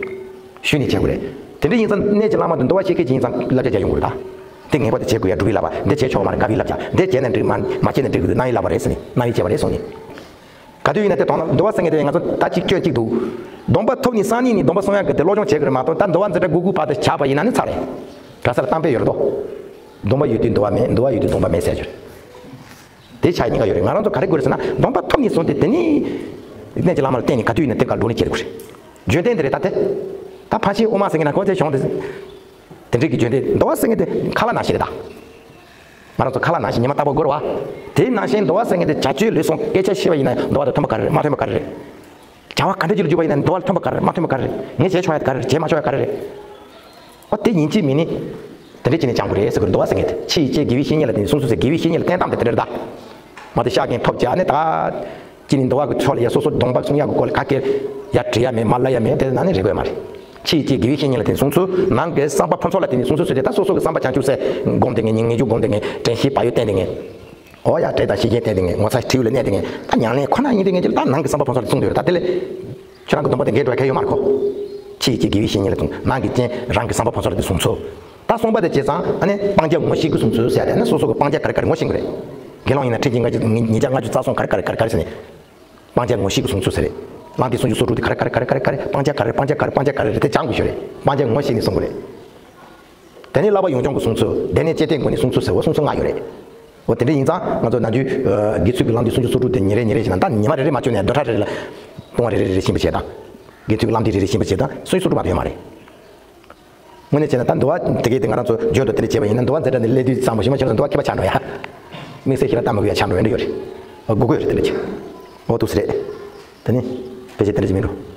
ཞུས་ནས་བྱེད་དགོས་རེད། དེ་འདྲ་ཡིན་ཙང་གནས་ཀྱི་བླ་མ་དང་འདུལ་བ་ཤེས་མཁན་ཅིག་ཡིན་ཙང་བསླབ་བྱ་རྒྱག་ཡོང་དགོས་རེད་ད། དེ་ངེས་པར་དུ་བྱེད་དགོས་ཡ་སྒྲུབ་པའི་བསླབ་པ། འདི་བྱེད་ཆོག་མ་རེད་དགག་པའི་བསླབ་བྱ། འདི་བྱས་ན་འགྲིག་མ་མ་བྱས་ན་འགྲིག་གི་འདུག་གནང་བའི་བསླབ་པ་རེད་ཟེར་ནས་གནང་བའི་བྱས་པ་རེད་གསུངས་ནས། ག་དུས་ཡིན་ན་དེ་དོན་ལ་འདུལ་བ་ཟེར་མཁན་དེ་ང་ཚོ་ད་གཅིག་སྐྱོན་གཅིག་འདུག། སྡོམ་པ་ཐོབ་ནས་སང་ཉིན་ནས་སྡོམ་པ་སྲུང་ཡག་གི་དེ་སློབ་སྦྱོང་བྱེད་དགོས་རེད་མ་གཏོགས། ད་འདུལ་བ་འཛིན་གྲྭ་དགུ་དགུ་བར་དུ་བཞག་པ་ཡིན་ན་ནི་ཚར་རེད། གྲྭ་སར་གཏམ་དཔེ་ཡོད་རེད་དོ། སྡོམ་པ་ཡོད་དུས་སྡོམ་པ་མེད། འདུལ་བ་ཡོད་དུས་སྡོམ་པ་མེད་ཟེར་རྒྱུ་རེད། དེ་ཆ་ཡི་གཉིས་ཀ་ཡོད་རེད། ང་རང་ཚོ་ག་རེ་དགོས་རེད་ཟེར་ན་སྡོམ་པ་ཐོབ་ནས་བཟུང་སྟེ་དེ་ནས་གནས་ཀྱི་བླ་མ་ལ་བརྟེན་ནས་ག་དུས་ཡིན་ན་དེ་ག་འགྲོ་ནས་བྱེད་དགོས་རེད། རྒྱུན་ལྡན་དེ་རེད་ད་དེ། ད་ཕར་ཕྱིན་དབུ་མ་ཟེར་མཁན་ན་གོ་ཚེ་གཞུང་དེ། དེ་འདྲའི་གི་རྒྱུན་ལྡན། འདུལ་བ་ཟེར་མཁན་དེ་ཁ་ལག་ནང་བཞིན་རེད་ད། ང་རང་ཚོ་ཁ་ལག་ནང་བཞིན་ཉི་མ་རྟག་པར་དགོས་རེད་བ། དེ་ནང་བཞིན་འདུལ་བ་ཟེར་མཁན་དེ་བྱ་སྤྱོད་ལས་གསུམ་སྐད་ཆ་བཤད་པ་ཡིན་ན་འདུལ་བ་དང་མཐུན་པ་ག་རེ་རེད། མ་མཐུན་པ་ག་རེ་རེད། བྱ་བ་ག་འདྲ་ཅིག་ལ་འཇུག་པ་ཡིན་ན་འདུལ་བ་ལ་མཐུན་པ་ག་རེ་རེད། མ་མཐུན་པ་ག་རེ་རེད། ངས་བྱས་ཆོག་ཡ་དེ་ག་རེ་རེད། བྱས་མ་ཆོག་ཡ་ག་རེ་རེད། ཨོ་དེ་ཡིན་གཅིག་མིན་ནི། དེ་འདྲ་བྱས་ནས་སྦྱང་དགོས་རེད་ཟེར་གི་རེད། འདུལ་བ་ཟེར་མཁན་དེ་ཕྱི་ཡི་རྐྱེན་དགེ་བའི་བཤེས་གཉེན་ལ་བརྟེན་ནས་སྲུང་ཚུལ་ཟེར། དགེ་བའི་བཤེས་གཉེན་ལ་བརྟེན་སྟངས་དེ་དེ་འདྲ་རེད་ད། མ་གཏོགས་ཤག་རྒན་ཐོབ་བྱས་ནས་ད། གཅིག་ནི་འདུལ་བ་གི་ཕྱོགས་ལ་ཡ་སོ་སོ་སྡོམ་པ་སྲུང་ཡག་གི་སྐོར་ལ་ག་གེ་ཡ་བྲི་ཡ་མེད། མ་ལབ་ཡ་མེད། དེ་ནང་ནས་རེད་དགོས་མ་རེད། ཕྱི་ཡི་རྐྱེན་དགེ་བའི་བཤེས་གཉེན་ལ་བརྟེན་སྲུང་ཚུལ། ནང་གི་བསམ་པ་ཕུན་ཚོགས་ལ་བརྟེན་ནས་སྲུང་ཚུལ་ཟེར་ཏེ་ད་སོ་སོ་གི་བསམ་པ་བྱང་ཆུབ་སེམས་སྒོམ་བསྡད་མཁན། ཉིན་ངེས་འབྱུང་སྒོམ་བསྡད་མཁན། དྲན་ཤེས་བག་ཡོད་བསྟེན་བསྡད་མཁན། ཨོ་ཡ་དྲན་དང་ཤེས་བཞིན་བསྟེན་བསྡད་མཁན། ངོ་ཚ་ཁྲེལ་ལ་གནས་བསྡད་མཁན། ད་ཉམས་ལེན་ཁོ་ན་ཡིན་བསྡད་མཁན་ཅིག་ལ་ད་ནང་གི་བསམ་པ་ཕུན་ཚོགས་ལ་བརྩོན་འདོད་རེད། ད་དེ་ལས་ཁྱོད་རང་གི་སྡོམ་པ་དེ་འགལ་འགྲོ་ཡ་གལ་ཡོད་མ་རེད་ཁོ། ཕྱི་ཡི་རྐྱེན་དགེ་བའི་བཤེས་གཉེན་ལ་བརྟེན། ནང་གི་རྐྱེན་རང་གི་བསམ་པ་ཕུན་ཚོགས་ལ་བརྟེན་སྲུང་ཚུལ། ད་གསུམ་པ་དེ་བྱས་ཙང་ཨ་ནི་སྤང་བྱ་ངོ་ཤེས་ཀྱིས་སྲུང་ཚུལ་ཟེར་ཡ་དེ་ནི་སོ་སོ་གི་སྤང་བྱ་ག་རེ་ག་རེ་ངོ་ཤེས་དགོས་རེད། དགེ་སློང་ཡིན་ན་ཁྲིམས་ཀྱི་ལྔ་བཅུ་ཉིས་བརྒྱ་ལྔ་བཅུ་རྩ་གསུམ་ག་རེ་ག་རེ་ག་རེ་ག་རེ་ཟེར་ནས། སྤང་བྱ་ངོ་ཤེས་ཀྱིས་སྲུང་ཚུལ་ཟེར་རེད། བླང་དོར་སུམ་ཅུ་སོ་དྲུག་དེ་ག་རེ་ག་རེ་ག་རེ་ག་རེ་སྤང་བྱ་ག་རེ་སྤང་བྱ་ག་རེ་སྤང་བྱ་ག་རེ་དེ་སྦྱང་དགོས་ཤོས་རེད། སྤང་བྱ་ངོ་ཤེས་ནས་སྲུང་དགོས་རེད། དེ་ནས་བསླབ་པ་ཡོངས་སྦྱོང་གི་སྲུང་ཚུལ། དེ་ནས་བཅས་ཏེ་ངོས་ནས་སྲུང་ཚུལ་ཟེར་བ་སྲུང་ཚུལ་ལྔ་ཡོད་རེད། འོ་དེ་འདྲ་ཡིན་ཙང་ང་ཚོ་ནམ་རྒྱུན་དགེ་ཚུལ་གྱི་བླང་དོར་སུམ་ཅུ་སོ་དྲུག་དེ་ཉིན་རེ་ཉིན་རེ་བྱས་ན་ད་ཉི་མ་རེ་རེ་མ་བཅོས་ནས་བདུན་ཕྲག་རེ་རེ་ལ་ལྟུང་བ་རེ་རེ་རེ་རེ་ཤེས་པ་བྱས་དང་། དགེ་ཚུལ་གྱི་བླང་དོར་རེ་རེ་ཤེས་པ་བྱས་དང་སུམ་ཅུ་སོ་དྲུག་མ་གཏོགས་ཡོད་མ་རེད། དངོས་གནས་བྱས་ན་ད་འདུལ་བ་དེ་གས་དེ་ང་རང་ཚོ་བརྗོད་དོ་དེ་འདྲ་བྱས་པ་ཡིན་ན་འདུལ་བ་འཛིན་གྲྭ་ནས་སླེབས་དུས་ཙམ་པ་ཞིག་མ་བྱས་ན་འདུལ་བ་མཁས་པ་ཆགས་འགྲོ་ཡ། དམིགས་བསལ་ཞིག་ལ་ལྟ་མི་དགོས་ཡ་ཆགས་འགྲོ་ཡ་འདྲ་ཡོད་རེད། དགོས་དགོས་རེད་དེ་འདྲ་བྱས། འོ་འདུག་སེ་རེད། དེ་ནི་ཕལ་ཆེར་དེ་འདྲ་ཅིག་མིན་འགྲོ།